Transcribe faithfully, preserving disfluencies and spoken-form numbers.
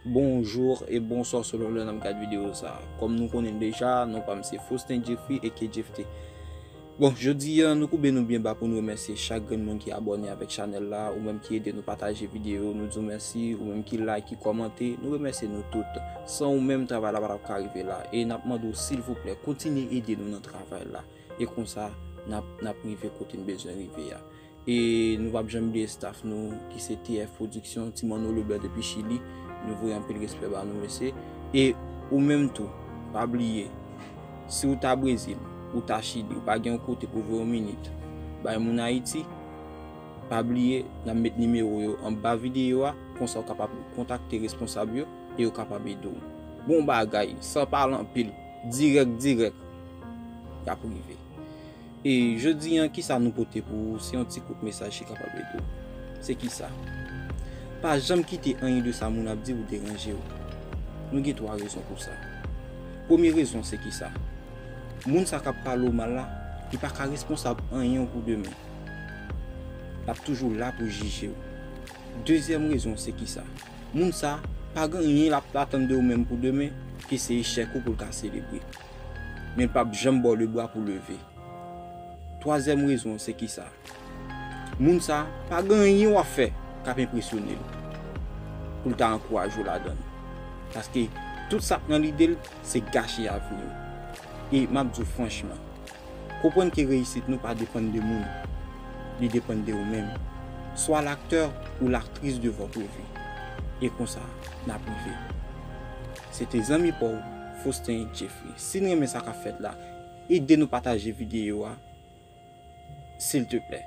Bonjou e bonswa selon lè n ap gad videyo sa. Kòm nou konnen deja, non pa m se Faustin Jeffrey aka Jeff T. Bon, jodi a, nou koube nou byen ba pou nou remèsye chak grenn moun ki abòne avèk chanèl la, ou menm ki ede nou pataje videyo, nou di w mèsi, ou menm ki like, ki kòmante, nou remèsye nou tout. San ou menm, travay la pa t ap ka rive la. E n ap mande w, silvouplè, kontinye ede nou nan travay la. E konsa, n ap, n ap rive kote n bezwen rive a. E nou p ap janm bliye staff nou, ki se T F Production, Ti Manno Leblanc depi Chili. Nou voye anpil respè ba nou, mesye. E ou menm tou, pa bliye, si w ta Brezil, ou ta Chili, ou pa gen yon kote pou voye yon minit bay moun Ayiti, pa bliye, n ap met nimewo yo anba videyo a, konsa w kapab kontakte responsab yo e yo kapab ede w. Bon bagay, san pale anpil, dirèk, dirèk, y ap rive. E jodi a, kisa nou pote pou ou? Se yon ti kout mesaj ki kapab ede w. Se kisa? Pa janm kite anyen de sa moun ap di w deranje w. Nou gen twa rezon pou sa. Premye rezon se kisa? Moun sa k ap pale w mal la, li pa ka responsab anyen pou demen. L ap toujou la pou jije w. Dezyèm rezon se kisa? Moun sa pa gen anyen l ap atann de ou menm pou demen, ke se echèk ou pou l ka selebre. Men l p ap janm ba w lebra pou leve. Twazyèm rezon se kisa? Moun sa pa gen anyen w ap fè k ap enpresyone l pou l ta ankouraje w ladan l. Paske tout sa k nan lide l, se gache avni w. E m ap di w franchman, konprann ke reyisit nou pa depann de moun, li depann de ou menm. Sois l'acteur ou l'actrice de votre vie. E konsa, n ap rive. Se te zanmi pa w, Faustin Jeffrey. Si n renmen sa k ap fèt la, ede nou pataje videyo a, silteplè.